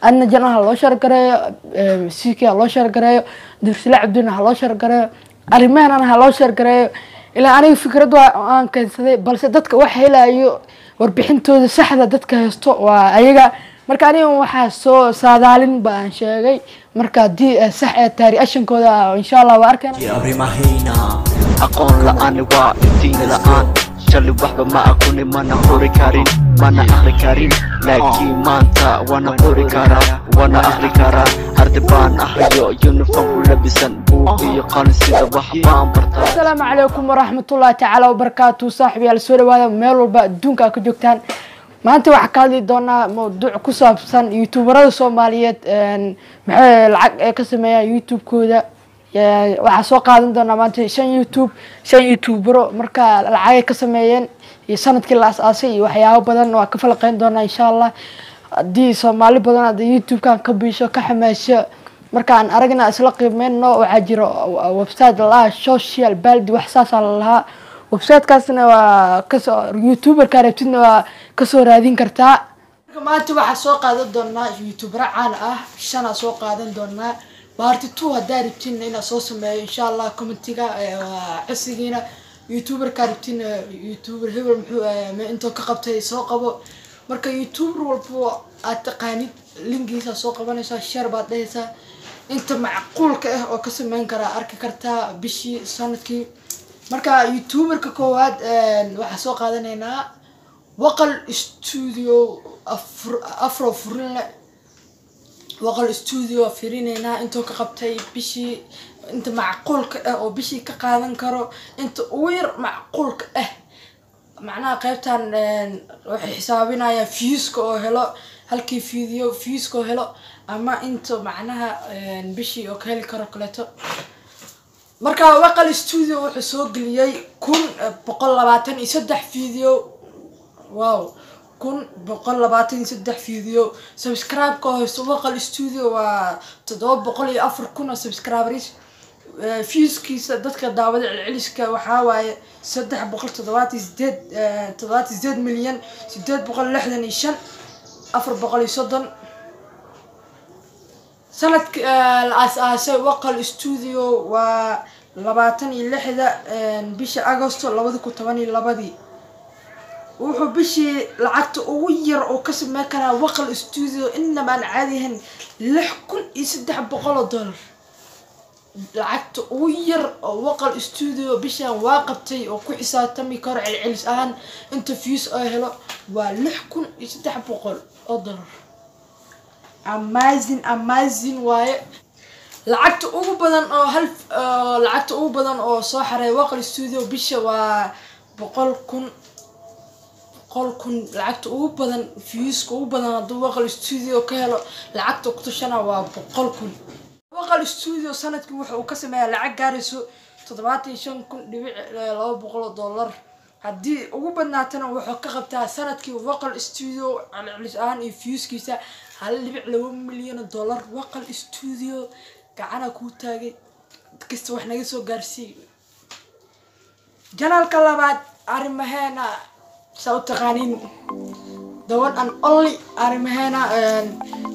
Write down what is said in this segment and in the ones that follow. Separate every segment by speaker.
Speaker 1: Adna channel ha loo share gareeyo, CK ha loo share gareeyo, Dirsila Cabdina ha loo share gareeyo, arrimahan ha loo share gareeyo. Ilaa aniga fikrad waa aan keensaday, balse dadka wax helayo warbixintooda saxda dadka haysto waa ayaga. Marka aniga waxaa soo saadaalin ba aan sheegay. Marka haddii sax ee tahay reactionkooda, insha Allah waa arkayna.
Speaker 2: Arrimahayna aqoon la'aan waa iftiin la'aan. Shalay waxba ma aqooni, mana qori karin, mana akhri karin, laakiin maanta waana qori karaa, waana akhri karaa. Arday baan ahayo, uniform ku labisan, buug iyo qalin sida wax baan bartaa.
Speaker 1: Asalaamu calaykum waraxmatullahi tacaala wabarakaatu. Saaxiibayaal, soo dhawaada meel walba adduunka aad ka joogtaan. Maanta waxaa ka hadli doonaa mawduuc ku saabsan youtuberada Soomaaliyeed, maxay lacag ay ka sameeyaan YouTube-kooda. Waxaa soo qaadan doonaa maanta shan YouTube, shan youtubero marka lacagay ka sameeyeen iyo sanadkii la as-aasay iyo waxyaabo badan waa ka falaqeyn doonaa, insha Allah. Haddii Soomaali badan hadda YouTube-kan ka biisho ka xamaasho, markaan aragna isla qiimeyno. Waxaa jira website lalahaa Social Blade, wax saasaa lalahaa. Websitekaasna waa kasoo youtuberka rabtidna waa kasoo raadin kartaa. Marka maanta waxaa soo qaadan doonaa youtubero caan ah, shanaa soo qaadan doonaa. Part 2 haddaa rabtin inaad soo sameeyo, insha Allah commentiga waa codsigiina. Youtuberka rabtin, youtuber hebel muxuu intoo ka qabtay, soo qabo. Marka youtuber walbo aad taqaanid linkiisa soo qabanaysaa, share baad dhehaysaa, inta macquulka ah oo ka sameyn karaa arki kartaa bishii, sanadkii. Marka youtuberka koowaad waxaa soo qaadanaynaa Waqal Studio, Afro Furinle. Waqal Studio fiirinaynaa intuu ka qabtay bishii, inta macquulka ah oo bishii ka qaadan karo, inta ugu yar macquulka ah. Macnaha qaybtan waxay xisaabinayaan viewska oo helo halkii video, viewska oo helo ama inta macnaha bishii oo ka heli karo kaleeto. Marka Waqal Studio wuxuu soo geliyey 1123 video. Wow, 1123 video. Subscribe-ka haysto Waqal Studio waa 704,000 oo subscribers. Viewskiisa, dadka daawada celceliska, waxaa waaye 378, 78,000,865,430. Sanadka la aas-aasay Waqal Studio waa 26-da bisha Agosto 2012-dii. Wuxuu bishii lacagta ugu yar oo ka sameyn karaa Waqal Studio, inaba aan caadi ahayn, $6,300. Lacagta ugu yar oo Waqal Studio bishan waa qabtay oo ku xisaabtami karo celcelis ahaan inta views oo helo waa $6,300. Amazing, amazing waaye. Lacagta ugu badan oo hal lacagta ugu badan oo soo xaray Waqal Studio bisha waa 100,000, 100,000. Lacagta ugu badan, viewska ugu badan hadduu Waqal Studio ka helo, lacagta ku tushana waa 100,000. Waqal Studio sanadkii wuxa uu ka sameeyaa lacag gaarayso $75,200. Haddii ugu badnaatana wuxuu ka qabtaa sanadkii Waqal Studio celcelis ahaan iyo viewskiisa $1.2 milyan. Waqal Studio gacana kuu taagay kasta wax naga soo gaarsiiy. Channelka labaad, arrimaheena, saa u taqaaniin, the one and only arrimaheena.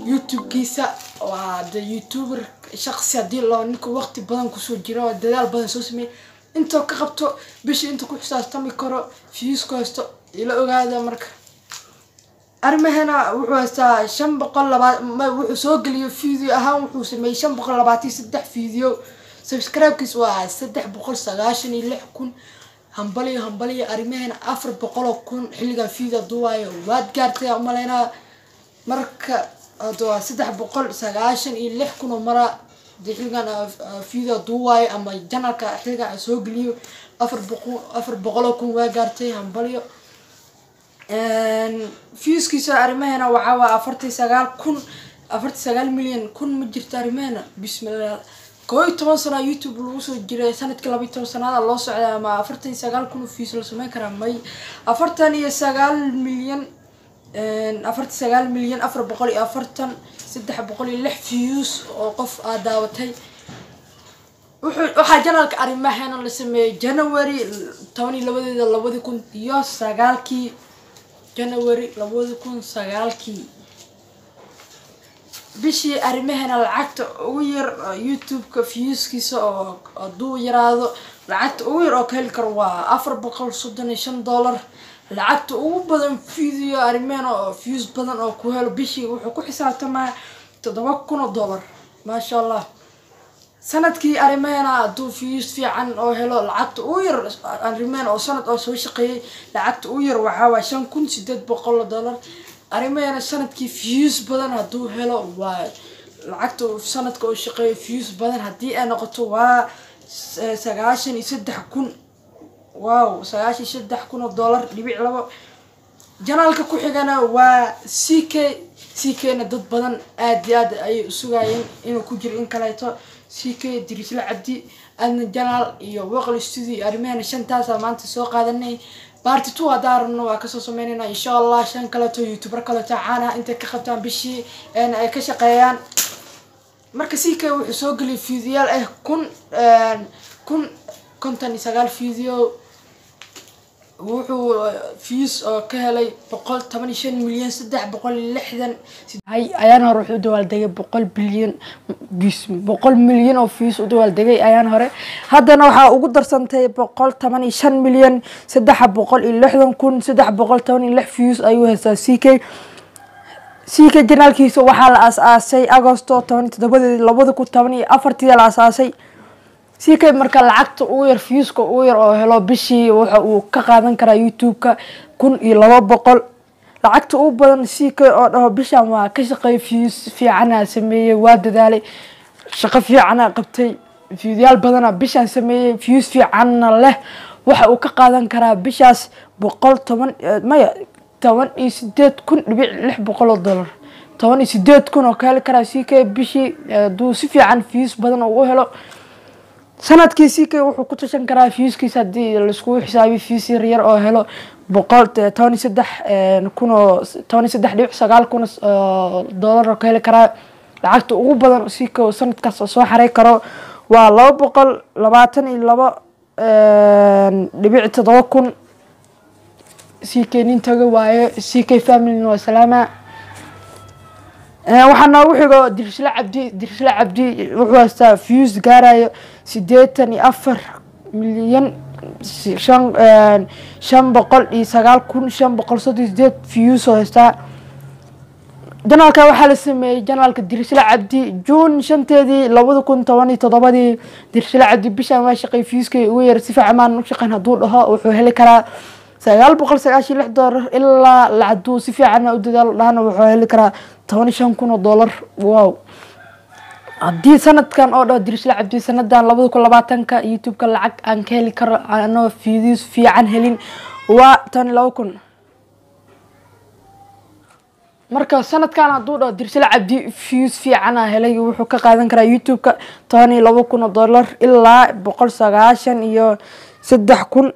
Speaker 1: YouTube-kiisa waa the youtuber shaqsi haddii loo ninka waqti badan kusoo jiro oo dadaal badan soo sameeyey, intoo ka qabto bishii, inta ku xisaabtami karo, views ku haysto, ila ogaada. Marka arrimaheena wuxuu haystaa 502, wuxuu soo geliyay video ahaan, wuxuu sameeyey 523 video. Subscribe-kiis waa 396,000. Hambaliyo, hambaliyo arrimaheena. 400,000 xilligan video duwaayo waad gaartay aan umaleynaa. Marka hadda waa 396,000 oo mara hadii xilligan video duwaayo ama channelka xilligan aan soo geliyo 400,000 waa gaartay. Hambaliyo. Viewskiisa arrimaheena waxaa waa 49,000, 49 milyan kun ma jirto arrimaheena. Bismillah, 11 sano YouTube lagu soo jiray, sanadkii 12 sanada loo socday, ama 49,000 views la sameyn karaa may. 49 milyan, 49,440,306 views oo qof aad daawatay. Waxaa channelka arrimaheena la sameeyey January 12-deeda 2009-kii, January 2009-kii. Bishii arrimahana lacagta ugu yar YouTube-ka viewskiisa oo hadduu yaraado, lacagta ugu yar oo ka heli karo waa $435. Lacagta ugu badan video arrimahana oo views badan oo ku helo bishii wuxuu ku xisaabtamaa $7,000. Maasha Allah. Sanadkii arrimahana hadduu views fiican oo helo, lacagta ugu yar arrimahana oo sanad oo soo shaqeeyay, lacagta ugu yar waxaa waa $5,800. Arrimahana sanadkii views badan hadduu helo, waa lacagta sanadka oo shaqeeyo views badan haddii ay noqoto waa 93,000. Wow, $93,000.2. Channelka ku xigana waa CK. CK na dad badan aad iyo aad ayay u sugayeen inuu ku jiro in kaleeto. CK, Dirisle Cabdi, Adna Channel iyo Waqli Studio, arrimahana shantaasa maanta soo qaadanay. Part 2 haddaan rabno waa kasoo sameynayna insha Allah, shan kaleeto YouTuber kaleeto caan ah intay ka qabtaan bishii ay ka shaqeeyaan. Marka CK wuxuu soo geliyay videoyaal ah 1059 video. Wuxuu views oo ka helay 115,000,360. Hay ayaan hore wuxuu u dabaaldegay 100 bilyan, 100 milyan oo views u dabaaldegay ayaan hore. Haddana waxaa ugu darsantay 115,360,316 views ayuu haystaa CK. CK channelkiisa waxaa la aas-aasay Agosto 17-deedi 2014-tii la aas-aasay CK. Marka lacagta ugu yar, viewska ugu yar oo helo bishii, waxa uu ka qaadan karaa YouTube-ka 1,200. Lacagta ugu badan CK oo dhaho bishan waa ka shaqeeyay, views fiicana sameeyey, waa dadaalay, shaqo fiicana qabtay, videoyaal badana bishaan sameeyey, views fiicanna leh, waxa uu ka qaadan karaa bishaas 110, maya, $18,600. 18,000 oo ka heli karaa CK bishii hadduu si fiican views badan ugu helo. Sanadkii CK wuxuu ku tashan karaa viewskiisa haddii laiskugu xisaabiyo views yar yar oo helo 113,000 oo 13.9 kun oo dollar oo ka heli karaa. Lacagta ugu badan CK sanadkaas oo soo xarey karo waa 222.7 kun. CK nin taga waaye. CK family waa salaama. Waxaa noogu xigo Dirisle Cabdi. Dirisle Cabdi wuxuu haystaa views gaarayo 84 milyan 509,538 views oo haystaa. Channelka waxaa la sameeyey, channelka Dirisle Cabdi, Juun 5-teedii 2017-dii. Dirisle Cabdi bishaan waa shaqay, viewskay ugu yar si fiican maan u shaqeyn hadduu dhaho, wuxuu heli karaa $996, ilaa lacagtuu si fiican u dadaalo dhahana wuxuu heli karaa $15,000. Wow. Haddii sanadkan oo dhaho Dirisle Cabdi sanadan 2020-ka YouTube-ka lacag aan ka heli karo anoo views fiican helin waa 12,000. Marka sanadkan hadduu dhaho Dirisle Cabdi views fiicana helay, wuxuu ka qaadan karaa YouTube-ka $12,000 ilaa 193,000.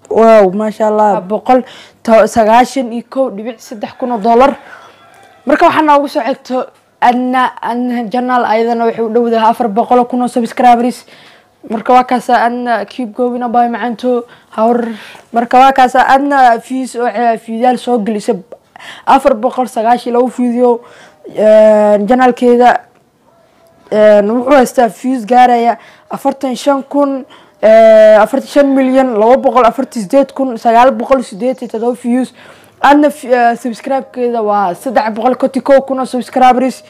Speaker 1: Wow, maasha Allah, $191.3 kun. Marka waxaa noogu soo xigto Adna Channel. Ayadana waxay u dhowdahay 400,000 oo subscribers. Marka waa kaasa Adna, keep going abay macanto hawr. Marka waa kaasa Adna views oo videoyaal soo gelisay 492 video. Channelkeeda wuxuu haystaa views gaaraya 45,000, 45,248,987 views. Adna subscribe-keeda waa 351,000 oo subscribers.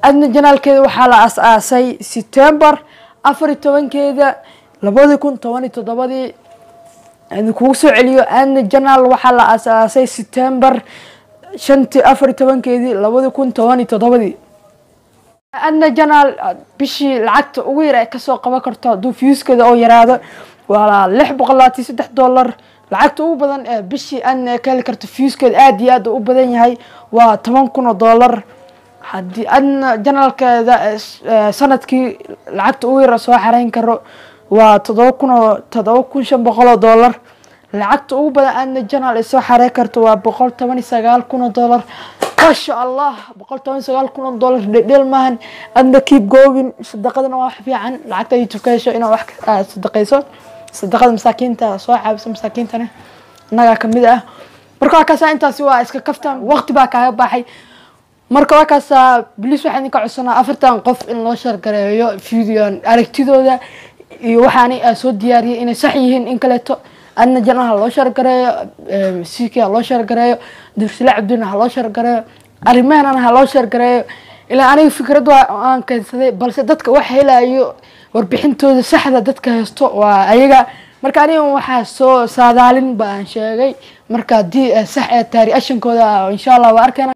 Speaker 1: Adna channelkeeda waxaa la aas-aasay September 14-keeda 2017-dii. Idinkugu soo celiyo, Adna Channel waxaa la aas-aasay September 14-keedii 2017-dii. Adna Channel bishii lacagta ugu yar ay kasoo qaban karto hadduu viewskeeda oo yaraado waa $623. Lacagta ugu badan ee bishii Adna ka heli karto viewskeeda aad iyo aad u badan yahay waa $10,000. Haddii Adna channelkeeda sanadkii lacagta ugu yar soo xareyn karo waa 7,000 oo $7,500. Lacagta ugu badan Adna Channel ay soo xareyn karto waa $119,000. Maasha Allah, $119,000 dhedheel maahan. Adna keep going. Sadaqadana waa wax fiican, lacagta YouTube ka hesho inaad wax sadaqayso, sadaqada masaakiinta soo caawiso, masaakiintana annagaa kamid ah. Marka waa kaasa, intaasi waa iska kaftan, waqti baa kaaga baxay. Marka waa kaasaa. Please, waxaan idinka codsanaa 4tan qof in loo share gareeyo videoan, aragtidooda iyo waxaani aa soo diyaariyay inay sax yihiin in kaleeto. Adna Janal ha loo share gareeyo, CK ha loo share gareeyo, Dirsila Cabdina ha loo share gareeyo, arrimahanana ha loo share gareeyo. Ilaa aniga fikrad waa aan keensaday, balse dadka wax helayo warbixintooda saxda dadka haysto waa ayaga. Marka aniga waxaa soo saadaalin ba aan sheegay. Marka haddii sax ee tahay reactionkooda, insha Allah waa arkayna.